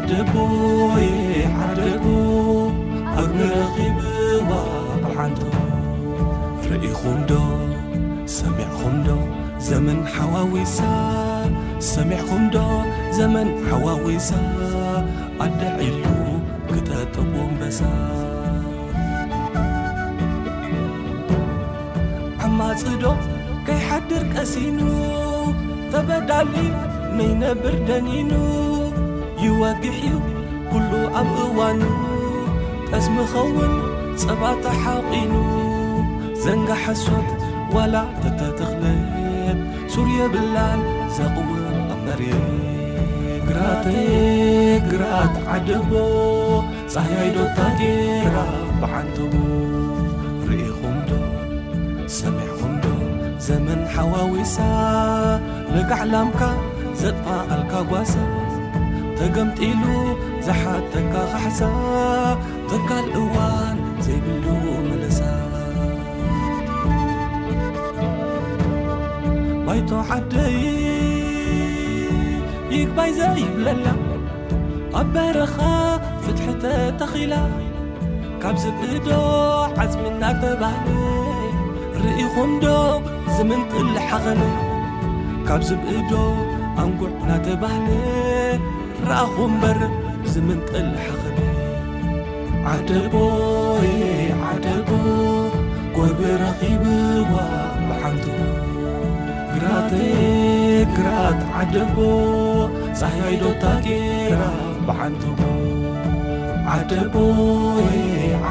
ዓደቦየ ዓደቦ፣ ኣግሪ ረኺብዋ ብሓንቶ። ርኢኹም ዶ ሰሚዕኹም ዶ ዘመን ሓዋዊሳ? ሰሚዕኹም ዶ ዘመን ሓዋዊሳ? ኣደ ዒሉ ክጠጥቦ ኣንበሳ። ዓማጺ ዶ ከይሓድር ቀሲኑ፣ ተበዳሊ ነይነብር ደኒኑ። ይወግሕ እዩ ኩሉ ኣብ እዋኑ፣ ጠስሚ ኸውን ጸባ ተሓቒኑ። ዘንጋ ሓሶት ዋላ ተተተኽለት፣ ሱር የብላን ዘቕውም ኣብ መሬት። ግራተይ ግራት ዓደቦ፣ ጻህያይ ዶ ታጌራ ብዓንተቦ። ርኢኹም ዶ ሰሚዕኹም ዶ ዘመን ሓዋዊሳ? ለጋዕ ላምካ ዘጥፋኣልካ ጓሳ፣ ተገምጢሉ ዝሓተካ ካሕሳ፣ ተካል እዋን ዘይብሉ ምልሳ። ባይቶ ዓደይ ይግባይ ዘይብለላ፣ ኣብ በረኻ ፍትሒ ተተኺላ፣ ካብ ዝብኢ ዶ ዓጽሚ እናተባህለ፣ ርኢኹም ዶ ዝምንጥል ሓኸነ? ካብ ዝብኢ ዶ ኣንጉዕ እናተባህለ፣ ረኣኹ እምበር ዝምንጥል ሓኸነ። ዓደቦየ ዓደቦ፣ ጎርቢ ረኺብዋ ብሓንቶ። ግራተይ ግራት ዓደቦ፣ ጻህያይ ዶ ታጌራ ብሓንቶ። ዓደቦየ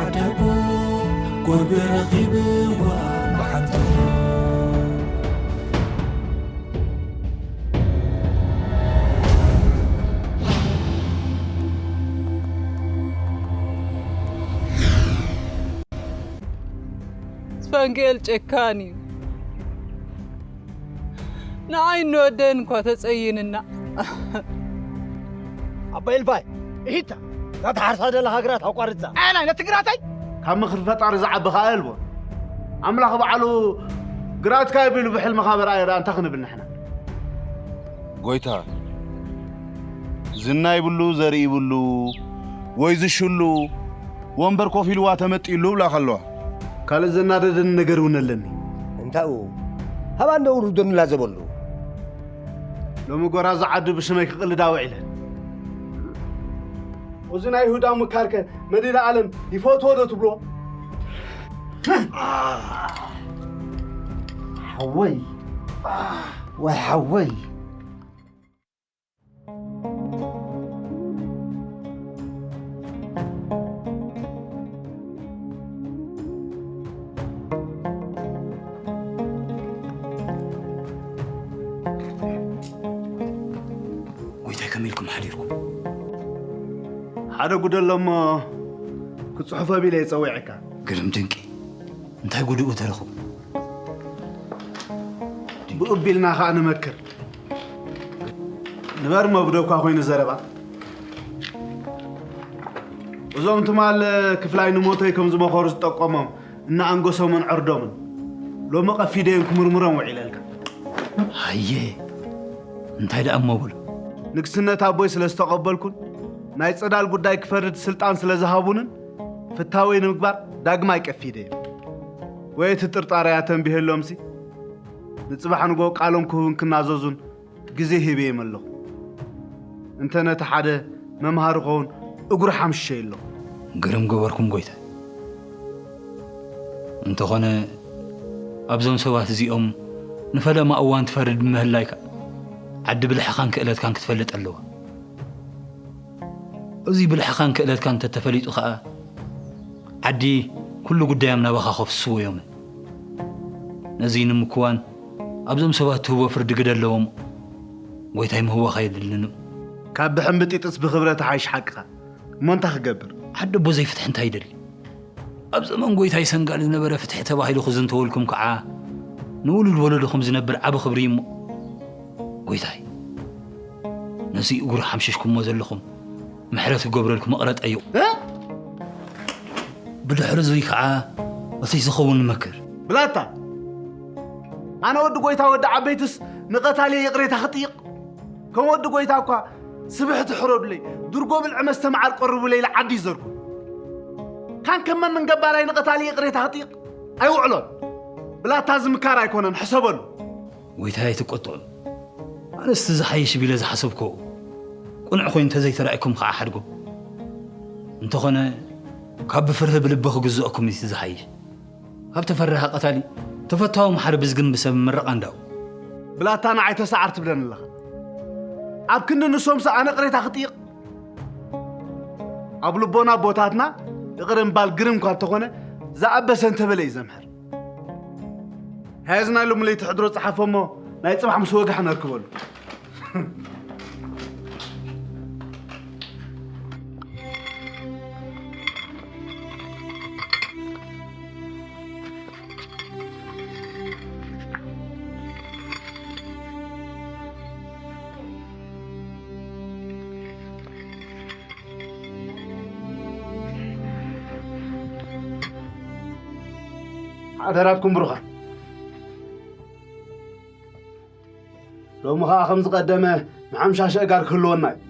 ዓደቦ፣ ጎርቢ ረኺብዋ ብሓንቶ። ስፋንግኤል ጨካን እዩ። ንዓይ እንወደን እኳ ተጸይንና። ኣባ ኤልባይ፣ ኢሂታ፣ እዛ ትሓርሳ ዘለኻ ግራት ኣቋርጻ። ኣየናይ፣ ነቲ ግራተይ? ካብ ምኽሪ ፈጣሪ ዝዓቢ ኸኣ የልቦን። ኣምላኽ ባዕሉ ግራትካ ቢሉ ብሕልምኻ በርኣዮ ደኣ እንታይ ክንብል ንሕና? ጎይታ፣ ዝና ይብሉ ዘርኢ ይብሉ ወይ ዝሽሉ ወንበር ኮፍ ኢልዋ ተመጢሉ ብላ ከለዋ። ካልእ ዘናደደኒ ነገር እውን ኣለኒ። እንታይ እዩ? ሃባ እንዶ ውርዶ ንላዘበሉ። ሎሚ ጎራዙ ዓዲ ብሽመይ ክቕልዳ ውዒለን። እዚ ናይ ይሁዳ ምካርከ መድኃኔ ዓለም ይፈትዎ ዶ ትብሎ? ሓወይ፣ ወይ ሓወይ። ጎይታይ፣ ከመይ ኢልኩም ሓዲርኩም? ሓደ ጉድ ኣሎ እሞ ክጽሕፎ ቢለ እየ ጸዊዐካ። ግርም ድንቂ። እንታይ ጉድኡ ተረኽቡ? ብኡቢልና ኸኣ ንመክር። ንበር እሞ ብደኳ ኮይኑ ዘረባ። እዞም ትማል ክፍላይ ንሞተይ ከም ዝመኸሩ ዝጠቆሞም እናኣንገሶምን ዕርዶምን ሎሚ ቀፊደዮም ክምርምሮም ውዒለልካ። ሃየ፣ እንታይ ደኣ እሞ በሉ። ንግስነት ኣቦይ ስለ ዝተቐበልኩን ናይ ጽዳል ጉዳይ ክፈርድ ስልጣን ስለ ዝሃቡንን ፍታወይ ንምግባር ዳግማይ ቀፊደዮም። ወይ እቲ ጥርጣረያ ተንቢሀሎምሲ ንጽባሕ ንጎ ቃሎም ክህቡን ክናዘዙን ግዜ ሂበዮም ኣለኹ። እንተ ነቲ ሓደ መምሃሪ ክኸውን እግሩ ሓምሽሸ ኣለኹ። ግርም ገበርኩም ጎይታይ። እንተኾነ ኣብዞም ሰባት እዚኦም ንፈለማ እዋን ትፈርድ ብምህላይካ ዓዲ ብልሕኻን ክእለትካን ክትፈልጥ ኣለዋ። እዚ ብልሕኻን ክእለትካን እንተተፈሊጡ ኸኣ ዓዲ ኩሉ ጉዳዮም ናባኻ ከፍስስዎ እዮም። ነዚ ንምክዋን ኣብዞም ሰባት ትህቦ ፍርዲ ግደ ኣለዎም። ጎይታይ ምህዋኽ ኣየድልንን እዩ። ካብ ብሕምብጢጥስ ብኽብረት ሓይሽ ሓቅኻ። እሞ እንታይ ክገብር? ዓዲ ኣቦ ዘይፍትሒ እንታይ ይደሊ? ኣብ ዘመን ጎይታይ ሰንጋል ዝነበረ ፍትሒ ተባሂሉ ክዝንተወልኩም ከዓ ንውሉድ ወለዶኹም ዝነብር ዓቢ ክብሪ እዩ እሞ። ጎይታይ፣ ነዚ እግሩ ሓምሽሽኩሞ ዘለኹም ምሕረት ክገብረልኩም እቕረጠ እዩ። እ? ብድሕሪ እዙይ ከዓ እቲ ዝኸውን ንመክር። ብላታ፣ ኣነ ወዲ ጎይታ ወዲ ዓበይትስ ንቐታሊ ይቕሬታ ክጥይቕ? ከም ወዲ ጎይታ እኳ ስብሕቲ ሕረዱለይ፣ ድርጎ ብልዒ መስተ መዓር ቀርቡለይ ኢለ ዓዲ ይዘርኩ። ካን ከመን ምን ገባራይ ንቐታሊ ይቕሬታ ክጥይቕ ኣይውዕሎን። ብላታ ዝምካር ኣይኮነን፣ ሕሰበሉ። ጎይታይ ኣይትቆጥዑ። ኣነስ እቲ ዝሓይሽ ቢለ ዝሓሰብክዎ ቅኑዕ ኮይኑ እንተዘይተራእየኩም ከዓ ሓድጎ። እንተኾነ ካብ ብፍርሂ ብልቢ ክግዝኦኩም እቲ ዝሓይሽ። ካብ ተፈራሂ ቀታሊ ተፈታዊ መሓሪ ብዝግን ብሰብ ምረቓ እንዳው። ብላታ ንዓይ ተሰዓር ትብለኒ ኣለኻ። ኣብ ክንዲ ንሶምስ ኣነ ቅሬታ ክጥይቕ? ኣብ ልቦና ኣቦታትና ይቕረ ምባል ግርም እኳ እንተኾነ ዝኣበሰ እንተበለ እዩ ዘምሕር። ሓያዝና ሎሚ ለይቲ ሕድሮ ጸሓፎ እሞ ናይ ጽባሕ ምስ ወጋሕ ነርክበሉ። ሓደራትኩም ብሩኻት። ሎሚ ኸኣ ከም ዝቐደመ ንሓምሻሸ ጋር ክህልወና እዩ።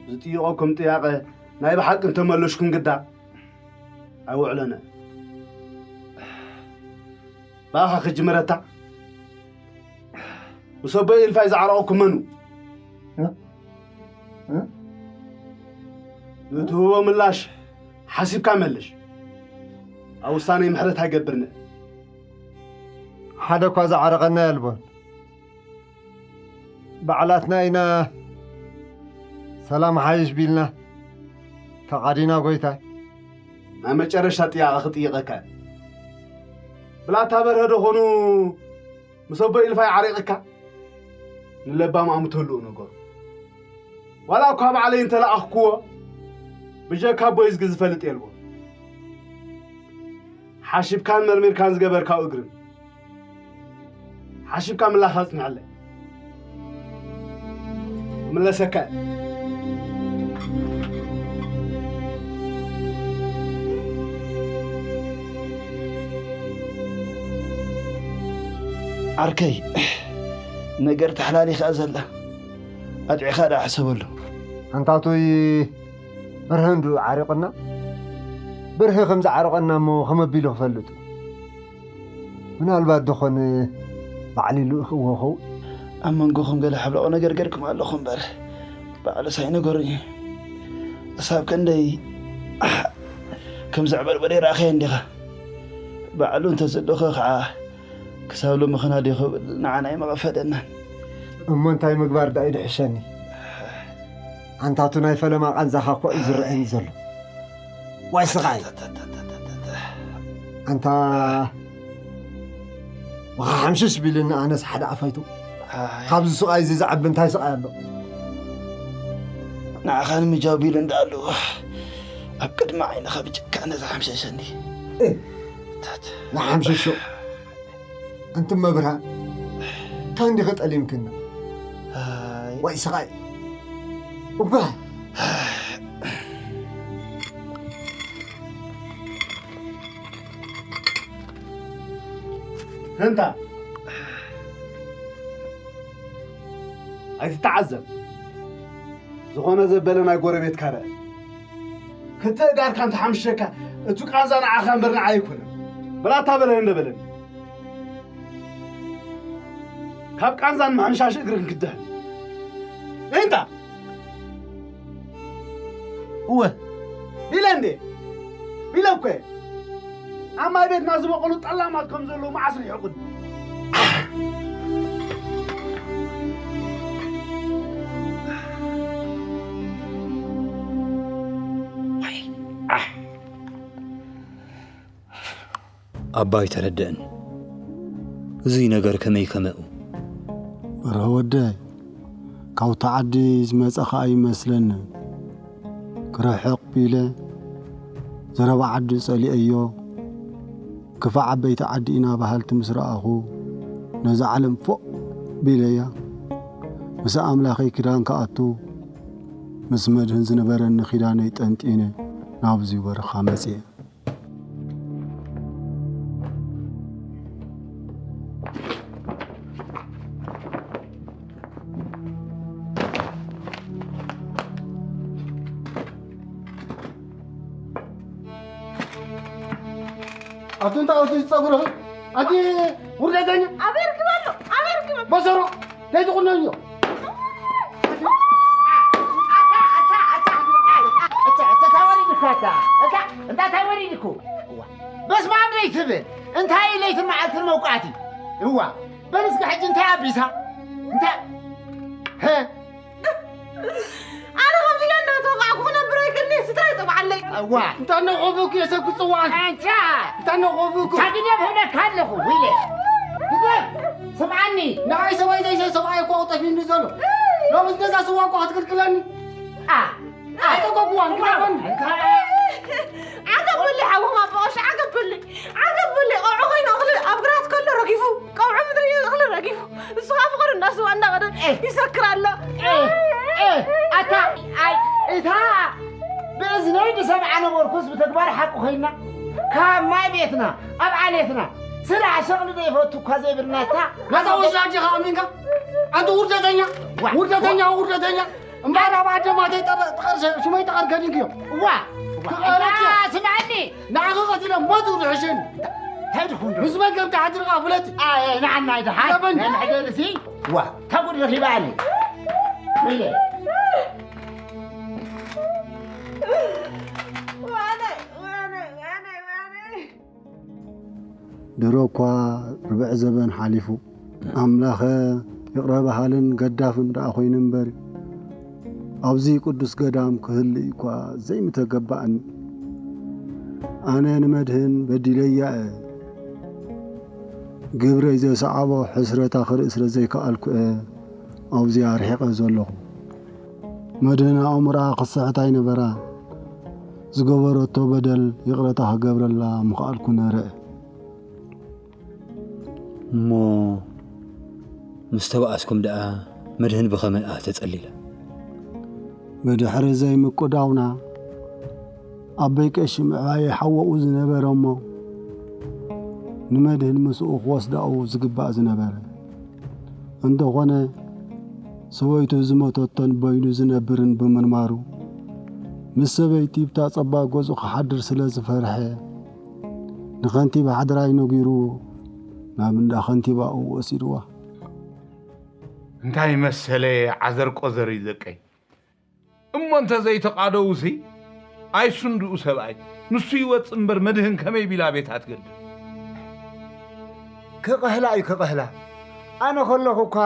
ዝጥይቐኩም ጥያቐ ናይ ብሓቂ እንተመለሽኩም ግዳ ኣይውዕለነ። ብኣኻ ክጅምረታ። ምስ ኣቦይ ኢልፋይ ዝዓረቐኩም መኑ? እ? እ? ንትህቦ ምላሽ ሓሲብካ መልሽ። ኣብ ውሳነይ ምሕረት ኣይገብርን'የ። ሓደ እኳ ዝዓረቐና የልቦን። ባዕላትና ኢና ሰላም ሓይሽ ቢልና ተቓዲና ጎይታይ። ናይ መጨረሻ ጥያቐ ክጥይቐካ እየ። ብላታ በርሀ ዶ ኾኑ ምስ ኣቦ ኢልፋይ ዓሪቕካ? ንለባም ኣምተሉ ነገሩ። ዋላ እኳ ባዕለይ እንተለኣኽክዎ፣ ብጀካ ኣቦይ ዝግ ዝፈልጥ የልቦን። ሓሺብካን መርሚርካን ዝገበርካው እግርን። ሓሺብካ ምላኻ ኣጽንዐለይ። ክምለሰካ እየ። ዓርከይ፣ ነገር ተሓላሊኻ ዘላ ኣጥዒኻ ደኣ ሕሰበሉ። ኣንታቱይ በርሀ እንድዩ ዓሪቑና። በርሀ ከም ዝዓረቐና እሞ ከመ ኣቢሉ ክፈልጥ? ምናልባት ደኾን ባዕሉ ይልእኽዎ ኸውን? ኣብ መንጎኹም ገለ ሓብለቕ ነገር ገርኩም ኣለኹም እምበር፣ ባዕሉስ ኣይነገሩን እዩ። ክሳብ ክንደይ ከም ዘዕበልበለ ይረኣኻዮ እንዲኻ። ባዕሉ እንተዘለኹ ኸዓ ክሳብ ሎሚ ኸናዲ ክብል ንዓና ኣይመቐፈደናን። እሞ እንታይ ምግባር ደኣ እዩ ድሕሸኒ? ኣንታቱ ናይ ፈለማ ቃንዛኻ እኮ እዩ ዝረኣየኒ ዘሎ። ዋይ ስቓይ! ኣንታ፣ ወኻ ሓምሽሽ ቢልኒ ኣነስ ሓደ ኣፋይቱ። ኣይ። ካብዚ ስቓይ እዚ ዝዓቢ እንታይ ስቓይ ኣሎ? ንዓኻ ንምጃው ቢሉ እንዳ ኣለዎ፣ ኣብ ቅድሚ ዓይንኻ ብጭካነ ዝሓምሸሸኒ። እ፣ ታት። ንሓምሽሾ። ኣንቲ መብርሃን፣ እንታይ እንዲኺ ጠሊምክና? ኣይ። ወይ ስቓይ። እባ። እንታ። ኣይትተዓዘብ። ዝኾነ ዘበለ ናይ ጎረቤትካ ርአ። ክልተ እጋርካ እንተሓምሸካ፣ እቱ ቃንዛ ንዓኻ እምበር ንዓይ ኣይኮነን። በላታ በለኒ እንደ በለኒ። ካብ ቃንዛን ምሕምሻሽ እግሪ ክንክድሕ። እንታ። እወ። ቢለ እንዴ? ቢለ እኮ እየ። ኣብ ማይ ቤትና ዝበቐሉ ጠላማት ከም ዘለዉ መዓስ ርሒቑኒ። ኣባ ኣይተረድእን። እዚ ነገር ከመይ ከመኡ? በርሀ ወደይ፣ ካብታ ዓዲ ዝመጸ ኸኣ ይመስለኒ። ክርሕቕ ቢለ፣ ዘረባ ዓዲ ጸሊኤዮ፣ ክፋ ዓበይቲ ዓዲ ኢና በሃልቲ ምስ ረኣኹ፣ ነዛ ዓለም ፎእ ቢለያ። ምስ ኣምላኸይ ኪዳን ክኣቱ፣ ምስ መድህን ዝነበረኒ ኪዳነይ ጠንጢነ ናብዚ በረኻ መጽየ። ኣቲ እንታይ ኣቲ ጸጉርኺ ኣቲ ውርደተኛ ኣበይ ርክብ ኣሎ ኣበይ ርክብ ኣሎ በሰሮ ዘይትቑነዮ እንታይ ወሪድኩ በስማም ዘይትብል እንታይ ለይትን መዓልትን መውቃዕቲ እዋ በል እስከ ሕጂ እንታይ ኣቢሳ እንታይ ኣነ ከምዚ ኢለ እናተወቃዕኩ ክነብር ኣይክእልኒ ስድራ ይፀውዓለይ እዋ እንተ ነቆበኩ የሰብ ክፅዋዕ ኣንቻ እንተ ነቆበኩ ታግደ ብህለካ ኣለኹ ወይለ ግደል ስምዓኒ ንዓይ ሰብኣይ ዘይሰ ሰብኣይ እኮ ጠፊኒ ዘሎ ሎምስ ነዛ ስዋ እኮ ክትክልክለኒ ኣይተቆብዋን ግደፈኒ ዓገብ በሊ ሓዎም ኣቦ ቀሺ ዓገብ በሊ ዓገብ በሊ ቆልዑ ኮይኑ እኽሊ ኣብ ግራት ከሎ ረጊፉ ቀውዒ ምድሪ እኽሊ ረጊፉ እሱ ከዓ ፍቕሪ እንዳስዋ እንዳኸደ ይሰክር ኣሎ ኣታ እታ ብእዝነይ ዝሰምዓ ነበርኩስ ብተግባር ሓቂ ኮይና ካብ ማይ ቤትና ኣብ ዓሌትና ስራሕ ሸቕሊ ዘይፈቱ እኳ ዘይብልናታ ነዛ ወሻ ኣዲኻ ኣሚንካ ኣንቲ ውርደተኛ ውርደተኛ ውርደተኛ እምበኣር ኣብ ዓደማተይ ጠቐር ሽመይ ጠቐር ከዲንክዮ እዋ ክቐረኪ ስምዓኒ ንዓኺ ቀቲለ ሞት ውድሕሽን እንታይ ድኹም ምስ መን ከም ትሓድርኻ ፍለጢ ንዓናይ ድሓን ለበኒ ናይ መሕደርሲ እዋ ተጉድ ረኺባኒ ኢለ ድሮ እኳ ርብዒ ዘበን ሓሊፉ፣ ኣምላኸ ይቕረ በሃልን ገዳፍን ደኣ ኾይኑ እምበር፣ ኣብዚ ቅዱስ ገዳም ክህልእ እኳ ዘይምተገባእኒ። ኣነ ንመድህን በዲለያ እየ። ግብረይ ዘስዓቦ ሕስረታ ክርኢ ስለ ዘይከኣልኩ እየ ኣብዚ ኣርሒቐ ዘለኹ። መድህን ኣእምሮኣ ክትስሕት ኣይነበራን። ዝገበረቶ በደል ይቕረታ ክገብረላ ምኽኣልኩ ነርእ። እሞ ምስ ተባኣስኩም ደኣ መድህን ብኸመይ እያ ተጸሊላ? ብድሕሪ ዘይምቁዳውና ኣቦይ ቀሺ ምዕባየ ሓወኡ ዝነበረ እሞ ንመድህን ምስኡ ክወስዳኡ ዝግባእ ዝነበረ እንተኾነ ሰበይቱ ዝመተቶን በይኑ ዝነብርን ብምንባሩ ምስ ሰበይቲ ብታ ጸባብ ገዝኡ ክሓድር ስለ ዝፈርሐ ንኸንቲባ ሕድራይ ነጊሩ ናብ እንዳ ኸንቲባኡ ወሲድዋ። እንታይ መሰለ ዓዘር ቆዘር እዩ ደቀይ። እሞ እንተ ዘይተቓደዉሲ ኣይስንድኡ ሰብኣይ ንሱ ይወጽእ እምበር መድህን ከመይ ቢላ ቤታ ትገድል። ክቐህላ እዩ ክቐህላ። ኣነ ከለኹ እኳ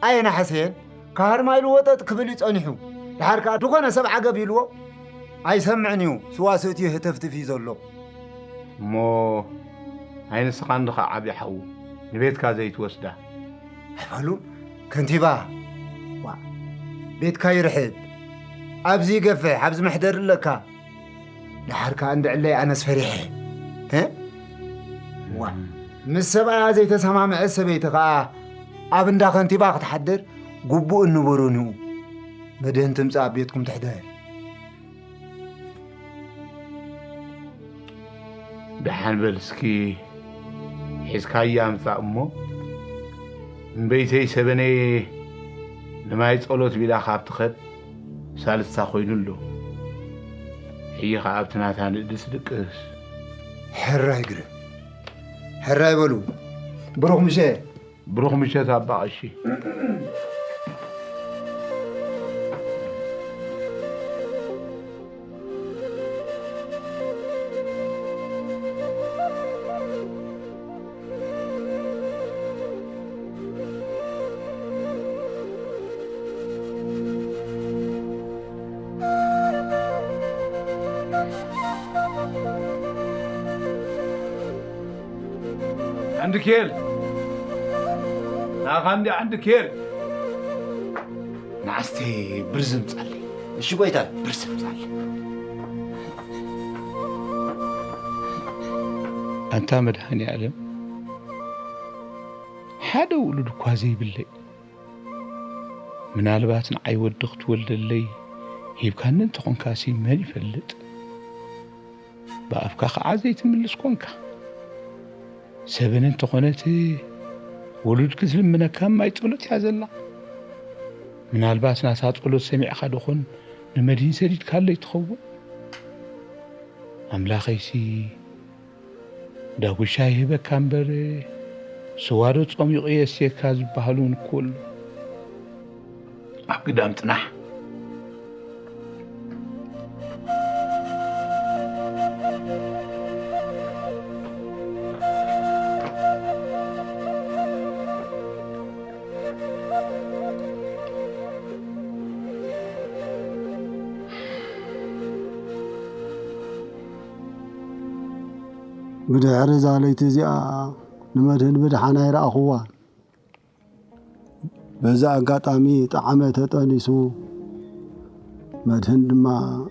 ኣየናሕሰየን። ካህርማ ኢሉ ወጠጥ ክብል እዩ ጸኒሑ። ድሓር ከኣ ዝኾነ ሰብ ዓገብ ኢልዎ ኣይሰምዕን እዩ። ስዋ ሰትዩ ህተፍትፍ እዩ ዘሎ። እሞ ኣይ ንስኻ እንድኻ ዓብዪ ሓዉ ንቤትካ ዘይትወስዳ። ኣይበሉ ከንቲባ ዋ ቤትካ ይርሕብ ኣብዚ ይገፍሕ ኣብዚ መሕደሪ ኣለካ ድሓር ከኣ እንድዕለይ ኣነስ ፈሪሐ እ ዋ ምስ ሰብኣያ ዘይተሰማምዐት ሰበይቲ ከኣ ኣብ እንዳ ከንቲባ ክትሓድር ግቡእን ንቡርን እዩ መድህን ትምጻእ ኣብ ቤትኩም ትሕደር ደሓን በል እስኪ ሒዝካያ ምጻእ እሞ እምበይተይ ሰበነየ ንማይ ጸሎት ቢላ ካብ ትኸድ ሳልስታ ኮይኑ ኣሎ ሕጂ ኸዓ ኣብቲ ናታ ንእድስ ድቅስ ሕራይ ግረ ሕራይ በሉ ብሩኽ ምሸ ብሩኽ ምሸት ኣባ ቀሺ ዓንዲ ኬል ናኻ እንዲ ዓንዲ ኬል ንዓስቲ ብርዚ ምጻለይ እሺ ጎይታ ብርዚ ምጻለይ ኣንታ መድሃኒ ኣለም ሓደ ውሉድ እኳ ዘይብለይ ምናልባት ንዓይ ወዲ ክትወልደለይ ሂብካኒ እንተኾንካሲ መን ይፈልጥ ብኣፍካ ኸዓ ዘይትምልስ ኮንካ ሰበነ እንተኾነት ወሉድኪ ዝልምነካ ማይ ጸሎት እያ ዘላ ምናልባት ናታ ጸሎት ሰሚዕካ ደኾን ንመድሂን ሰዲድካለይ ትኸውን ኣምላኸይሲ ዳጉሻ ይህበካ እምበር፣ ስዋ ዶ ጾሚቑ የስየካ ዝበሃል እውን እኮ ኣሎ። ኣብ ግዳም ጽናሕ። ብድሕሪ እዛ ለይቲ እዚኣ ንመድህን ብደሓን ኣይረኣኹዋን። በዚ ኣጋጣሚ ጠዓመ ተጠኒሱ፣ መድህን ድማ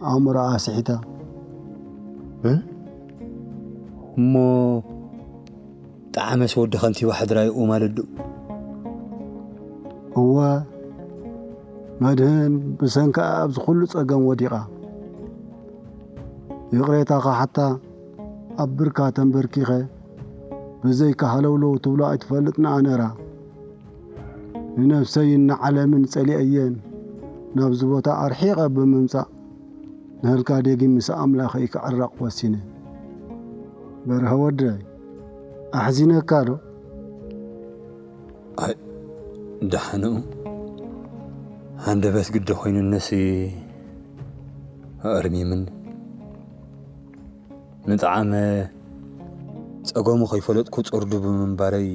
ኣእምሮኣ ስሒታ። እ? እሞ ጠዓመስ ወዲ ከንቲባ ሕድራይኡ ማለት ዶ? እወ፣ መድህን ብሰንኪኣ ኣብዚ ኩሉ ጸገም ወዲቓ። ይቕሬታ ክሓታ ኣብ ብርካ ተንበርኪኸ፣ ብዘይካ ሃለውለው ትብሎ ኣይትፈልጥን ኣነራ። ንነብሰይን ንዓለምን ጸሊአየን ናብዚ ቦታ ኣርሒቐ ብምምጻእ፣ ንህልካ ደጊም ምስ ኣምላኸይ ክዕረቕ ወሲነ። በርሀ ወደይ፣ ኣሕዚነካ ዶ? ኣይ፣ ደሓንኡ፣ ሃንደበት ግዲ ኮይኑነሲ ኣእርሚምኒ። ንጠዓመ ጸገሙ ከይፈለጥኩ ጽርዱ ብምንባረይ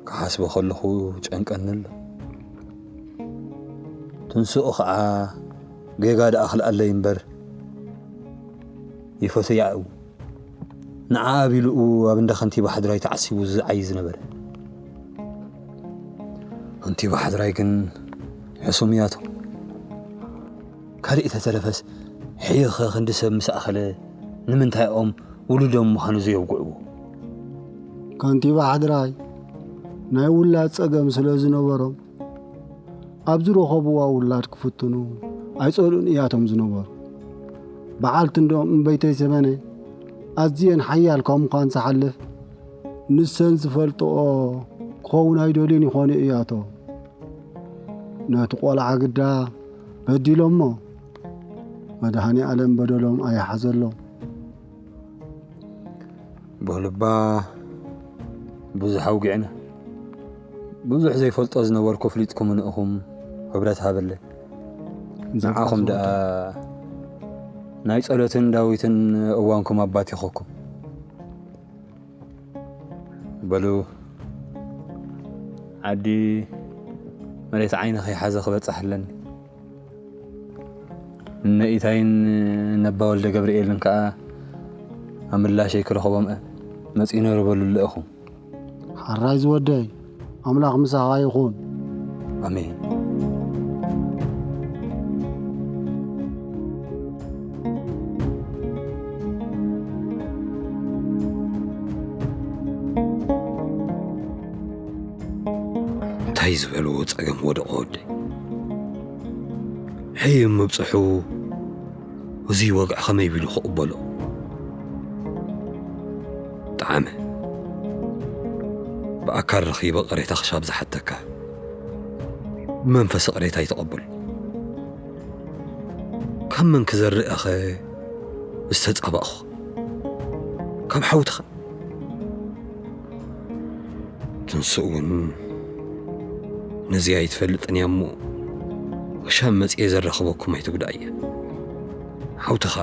ክሓስቦ ከለኹ ጨንቀኒ ኣሎ። ትንስኡ ኸዓ ጌጋ ደኣ ክልኣለይ እምበር ይፈትያ እዩ። ንዓ ኣቢሉኡ ኣብ እንዳ ከንቲባ ሕድራይ ተዓሲቡ ዝዓይ ዝነበረ። ከንቲባ ሕድራይ ግን ሕሱም እያቶ። ካልእ ተተረፈስ ሕይኸ ክንዲ ሰብ ምስ ኣኸለ ንምንታይ ኦም ውሉዶም ምዃኑ ዘየውግዕዎ? ከንቲባ ሕድራይ ናይ ውላድ ጸገም ስለ ዝነበሮም ኣብ ዝረኸብዋ ውላድ ክፍትኑ ኣይጸልኡን እያቶም ዝነበሩ። በዓልቲ እንዶም እምበይተይ ዘመነ ኣዝየን ሓያል ካብ ምዃን ዝሓልፍ ንሰን ዝፈልጥኦ ክኸውን ኣይደልዩን ይኾኑ እያቶ። ነቲ ቆልዓ ግዳ በዲሎሞ፣ መድሃኔ ኣለም በደሎም ኣይሓዘሎም። በሉባ ብዙሕ ኣውጊዕና። ብዙሕ ዘይፈልጦ ዝነበርኩ ፍሊጥኩምኒ ኢኹም። ክብረት ሃበለይ። ንዓኹም ደኣ ናይ ጸሎትን ዳዊትን እዋንኩም ኣባቲኸኩም። በሉ ዓዲ መሬት ዓይኒ ከይሓዘ ክበጽሕ ኣለኒ። እነ ኢታይን ነባ ወልደ ገብርኤልን ከኣ ኣብ ምላሸይ ክረኽቦም እየ። መጺነ ርበሉለ ኢኹም። ሓራይ ዝወደይ፣ ኣምላኽ ምሳኻ ይኹን። ኣሜን። እንታይ ዝበልዎ ጸገም ወደቐ ወደይ? ሕይ ምብጽሑ እዚ ወግዒ ከመይ ኢሉ ክቕበሎ? ጠዓመ፣ ብኣካል ረኺበ ቅሬታ ክሻብ ዝሓተካ፣ ብመንፈስ ቅሬታ ይተቐበል። ካብ መን ክዘርእ እኸ ዝተጻባእኹ? ካብ ሓውትኻ። ትንስእ እውን ነዚ ኣይትፈልጥን እያ እሞ፣ ክሻብ መጽየ ዘራኽበኩም ኣይትጉዳእየ። ሓውትኻ።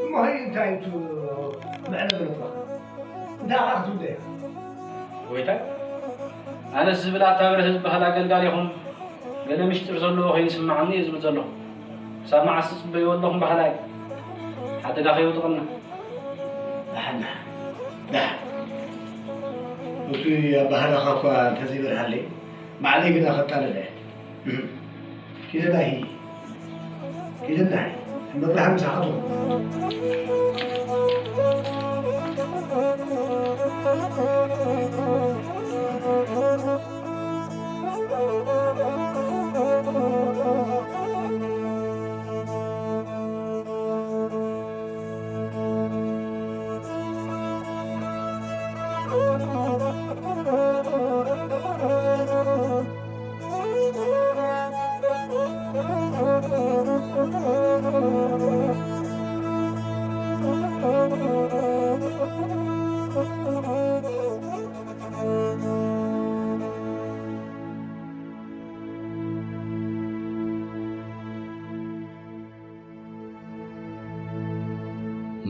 እሞ እንታይ እዩ እቲ መዕለቢ ነጥብኻ? እንታይ ኣኻ ክትብሎ ኢኻ? ጎይታይ፣ ኣነስ ዝብል ኣታ በርሀ ዝበሃል ኣገልጋሊኹም ገለ ምሽጢር ዘለዎ ኮይኑ ይስምዓኒ እየ ዝብል ዘለኹ። ክሳብ መዓስ ትጽበይዎ ኣለኹም በሃላይ? ሓደጋ ከየውድቐልና። ደሓን፣ ደሓን፣ ደሓን። እቲ ኣበሃህላኻ እኳ እንተዘይበርሃለይ፣ ባዕለይ ግና ከጣልል እየ። እህ። ኪደናሂ፣ ኪደናሂ፣ እመብርሃን ምሳኻ ትኹን።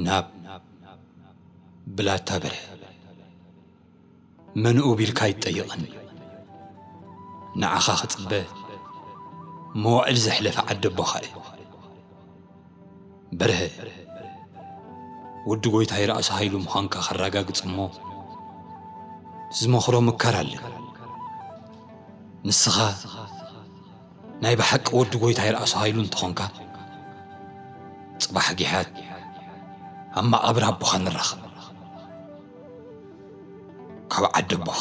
ናብ ብላታ በርሀ። መንኡ ቢልካ ኣይትጠይቕን። ንዓኻ ክጽበ መዋእል ዘሕለፈ ዓዲ ኣቦኻ እዩ። በርሀ፣ ወዲ ጎይታይ ራእሲ ሃይሉ ምዃንካ ከረጋግጽ እሞ፣ ዝመኽሮ ምካር ኣለ። ንስኻ ናይ ብሓቂ ወዲ ጎይታይ ራእሲ ሃይሉ እንተኾንካ፣ ጽባሕ ጊሓት ኣብ መቓብር ኣቦኻ ንራኸብ። ካብ ዓዲ ኣቦኻ።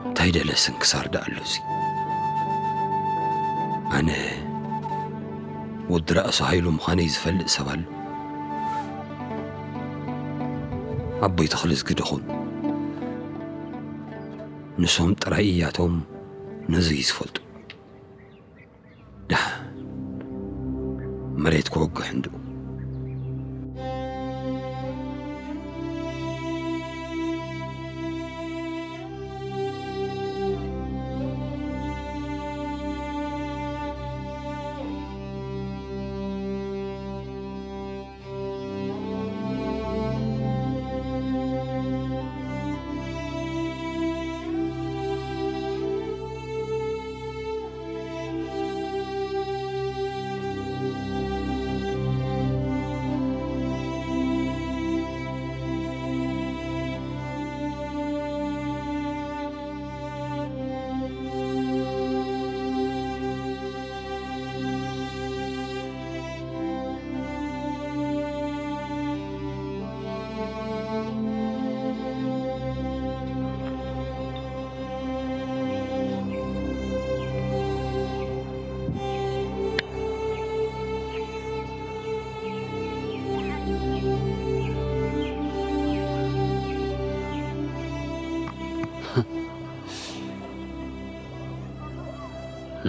እንታይ ደለ ስንክሳር ደኣ ኣሎ እዚ? ኣነ ወዲ ራእሲ ሃይሉ ምዃነይ ዝፈልጥ ሰብ ኣሎ? ኣቦይ ተኽለዝጊ ደኹን። ንሶም ጥራይ እያቶም ነዙይ ዝፈልጡ። ደሓን መሬት ክወግሕ እንድኡ።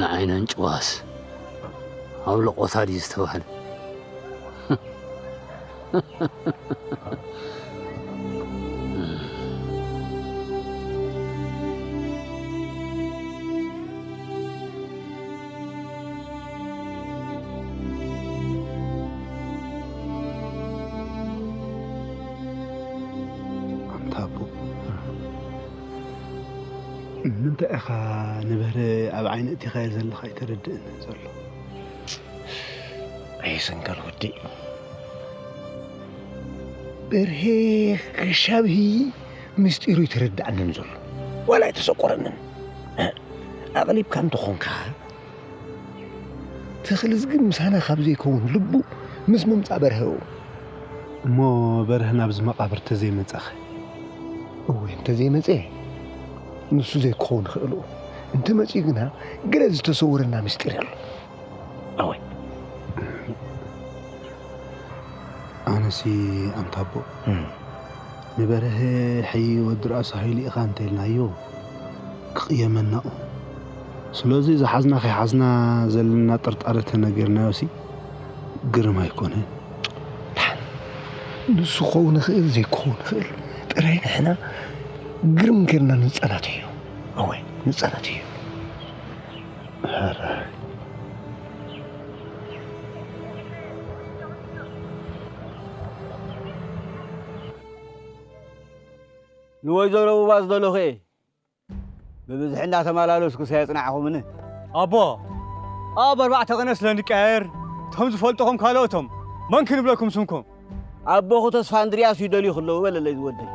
ንዓይነን ጭዋስ ኣብ ለቆታ ድዩ ዝተባህለ? ኣንታ ኣቦ፣ ንምንታይ ኢኻ ንበርሀ ኣብ ዓይኒ እቲኻዮ ዘለኻ ኣይተረድእንን ዘሎ? ኣይሰንከል ወዲ። በርሄ ክሻብሂ ምስጢሩ ይተረድኣንን ዘሎ። ዋላ ኣይተሰቆረንን። ኣቕሊብካ እንተኾንካ፣ ተኽልዝጊ ምሳና ካብ ዘይከውን ልቡ ምስ ምምጻእ በርሀ እዩ። እሞ በርሀ ናብዚ መቓብር ተዘይመጸኸ? እወ፣ እንተዘይመጸ ንሱ ዘይክኸውን ይኽእል እዩ። እንተመጺኡ ግና ገለ ዝተሰወረና ምስጢር ኣሎ። ኣወ። ነሲ ኣንታቦ፣ ንበርሀ ሕይ ወዲ ራእሲ ሃይሉ ኢኻ እንተልናዮ ክቕየመናኡ። ስለዚ ዝሓዝና ከይሓዝና ዘለና ጥርጣረ ተነገርናዮሲ ግርም ኣይኮነን። ንሱ ክኸውን ይኽእል ዘይክኸውን ይኽእል፣ ጥራይ ንሕና ግርም ጌርና ንጸናትዮ። እወ፣ ንጸናትዮ። ሕራይ። ንወይዘሮ ውባ ዝደለኹ እየ። ብብዝሒ እንዳተመላለስኩስ ኣየጽናዕኹምን። ኣቦ፣ ኣብ ኣርባዕተ ቀነ ስለ ንቀያየር፣ እቶም ዝፈልጥኹም ካልኦቶም መን ክንብለኩም ስምኩም? ኣቦኹ ተስፋ እንድርያስ እዩ ደልዩ ክለዉ በለለይ ዝወደይ።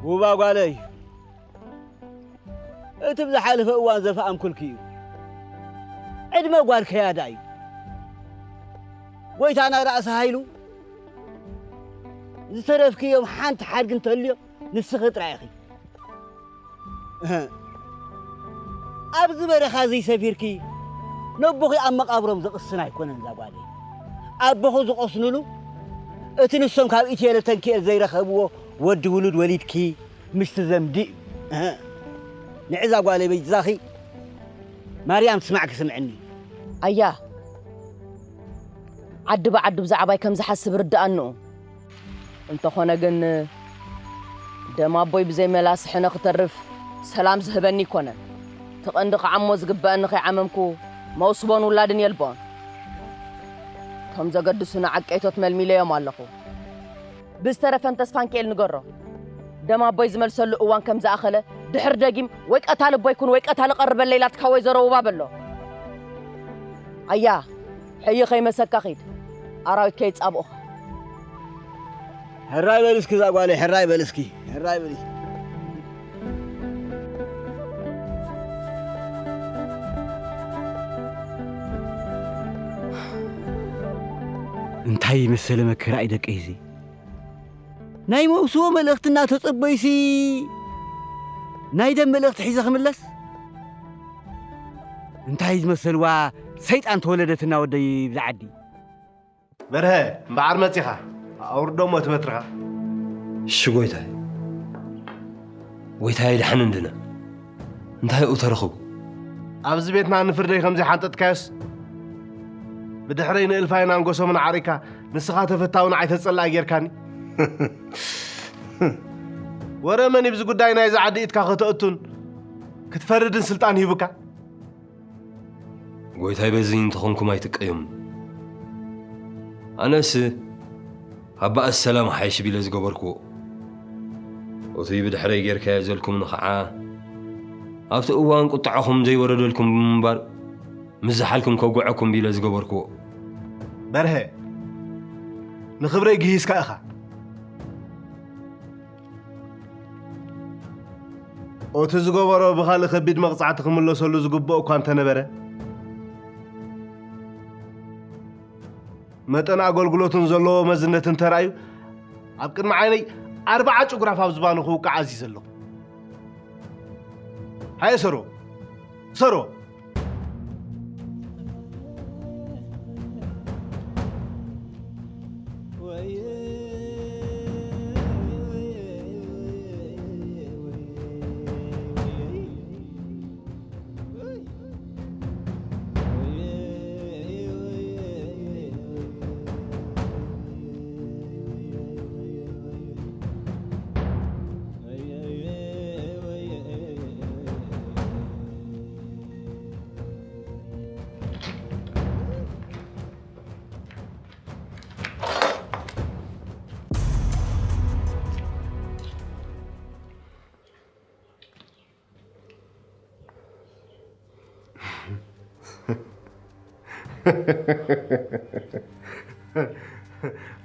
ውባ ጓለይ፣ እቲ ብዝሓለፈ እዋን ዘፍኣምኩልኪ እዩ። ዕድመ ጓል ከያዳ እዩ። ጎይታና ራእሲ ሃይሉ፣ ዝተረፍክዮም ሓንቲ ሓድጊ እንተልዮ ንስኺ ጥራይ ኢኺ። እህ። ኣብዚ በረኻ እዚ ሰፊርኪ ነቦኺ ኣብ መቓብሮም ዘቕስን ኣይኮነን እዛ ጓለይ። ኣቦኹ ዝቐስኑሉ እቲ ንሶም ካብ ኢትዮ ለተንኪኤል ዘይረኸብዎ ወዲ ውሉድ ወሊድኪ ምስቲ ዘምዲ እዩ። እህ። ንዕዛ ጓለይ በጃኺ ማርያም ትስማዕኪ ስምዕኒ። ኣያ፣ ዓዲ ብዓዱ ብዛዕባይ ከም ዝሓስብ ርድኣንኡ። እንተኾነ ግን ደም ኣቦይ ብዘይ መላሲ ሕነ ክተርፍ ሰላም ዝህበኒ ኣይኮነን። እቲ ቀንዲ ክዓሞ ዝግበአኒ ከይዓመምኩ መውስቦን ውላድን የልቦን። እቶም ዘገድሱኒ ዓቀይቶት መልሚለዮም ኣለኹ። ብዝተረፈ ንተስፋንኪኤል ንገሮ። ደም ኣቦይ ዝመልሰሉ እዋን ከም ዝኣኸለ ድሕር ደጊም ወይ ቀታሊ ኣቦይ ኩን ወይ ቀታሊ ቀርበለይ ኢላትካ ወይዘሮ ውባ በሎ። ኣያ፣ ሕይ ከይመሰካ ኺድ፣ ኣራዊት ከይጻብኡኻ። ሕራይ በል እስኪ እዛ ጓለይ፣ ሕራይ በል እስኪ፣ ሕራይ በል እስኪ። እንታይ መሰለ መከራ እዩ ደቀይ እዚ። ናይ መውስቦ መልእኽቲ እናተጸበዩሲ ናይ ደም መልእኽቲ ሒዘ ክምለስ? እንታይ ዝመሰልዋ ሰይጣን ተወለደትና ወደይ ብዛ ዓዲ። በርሀ፣ እምበዓር መጺኻ። ኣውርዶ እሞ እቲ በትርኻ። እሺ ጎይታይ። ጎይታይ ድሓን እንድና። እንታይ እዩ ተረኽቡ? ኣብዚ ቤትና ንፍርደይ ከም ዘይሓንጠጥካዮስ፣ ብድሕረይ ንእልፋይን ኣንጎሶምን ዓሪካ፣ ንስኻ ተፈታዊ ንዓይ ተጸላኢ ጌርካኒ። ወረ መን እዩ ብዚ ጉዳይ ናይዚ ዓዲ ኢድካ ከተእቱን ክትፈርድን ስልጣን ሂቡካ? ጎይታይ በዚ እንተኾንኩም ኣይትቀየሙ። ኣነስ ኣባእስ ሰላም ሓይሽ ቢለ ዝገበርክዎ። እቲ ብድሕረይ ጌርካዮ ዘልኩምኒ ኸዓ ኣብቲ እዋን ቁጥዓኹም ዘይወረደልኩም ብምንባር ምስ ዝሓልኩም ከጉዐኩም ቢለ ዝገበርክዎ። በርሀ፣ ንኽብረይ ግሂስካ ኢኻ። ኦቲ ዝገበሮ ብኻልእ ከቢድ መቕጻዕቲ ክምለሰሉ ዝግብኦ እኳ እንተነበረ፣ መጠን ኣገልግሎትን ዘለዎ መዝነትን ተራእዩ፣ ኣብ ቅድሚ ዓይነይ ኣርብዓ ጭጉራፍ ኣብ ዝባኑ ክውቃዕ ኣዚዘ ኣለኹ። ሃየ ሰሮ፣ ሰሮ!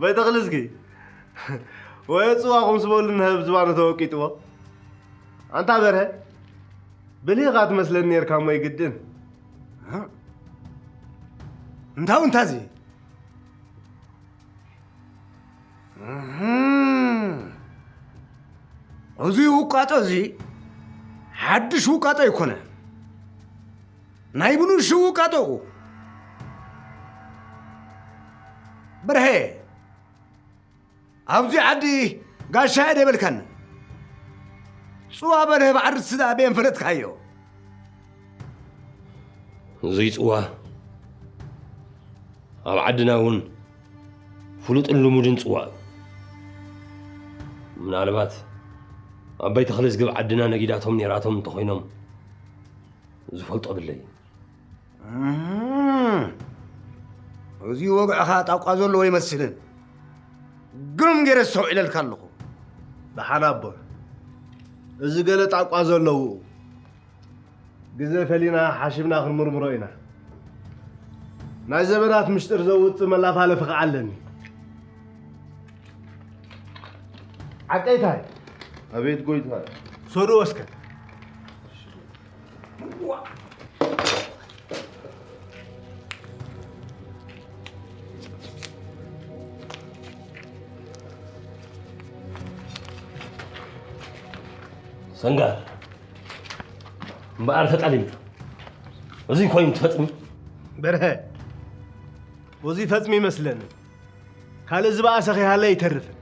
በይተኽልስኪ ወይ ጽዋኹም ስበሉ፣ ንህብ ዝባኑ ተወቂጥዎ። ኣንታ በርሀ፣ ብልህ ኢኻ ትመስለኒ ነርካ እሞ ይግድን። እ? እንታይ እንታይ እዚ? እህ። እዚ ውቃጦ እዚ ሓድሽ ውቃጦ ኣይኮነን። ናይ ብሉሹ ቃጠኡ። በርሀ፣ ኣብዚ ዓዲ ጋሻ እየ ደበልካኒ። ጽዋ በርሀ ብዓርሲ ደኣ በየን ፈለጥካዮ? እዙይ ጽዋ ኣብ ዓድና እውን ፍሉጥን ልሙድን ጽዋ እዩ። ምናልባት ኣባይ ተኽለ ዝግብ ዓድና ነጊዳቶም ነይራቶም እንተኾይኖም ዝፈልጦ ብለይ። እም፣ እዚ ወግዕኻ ጣቋ ዘለዎ ይመስልን። ግሩም ገይረ ኣስተውዒለልካ ኣለኹ። ደሓን ኣቦ፣ እዚ ገለ ጣቋ ዘለዎ ግዜ ፈሊና ሓሲብና ክንምርምሮ ኢና። ናይ ዘመናት ምስጢር ዘውጽእ መላፋለፊ ኸዓ ኣለኒ። ዓቀይታይ፣ ኣቤት ጎይታይ። ሶዱ ወስከ። ሰንጋር እምበኣር ተጠሊምካ። እዚ ኮይኑ ትፈጽም? በርሀ፣ እዚ ፈጽሚ ይመስለኒ። ካልእ ዝበኣሰ ከይሃለ ኣይተርፍን።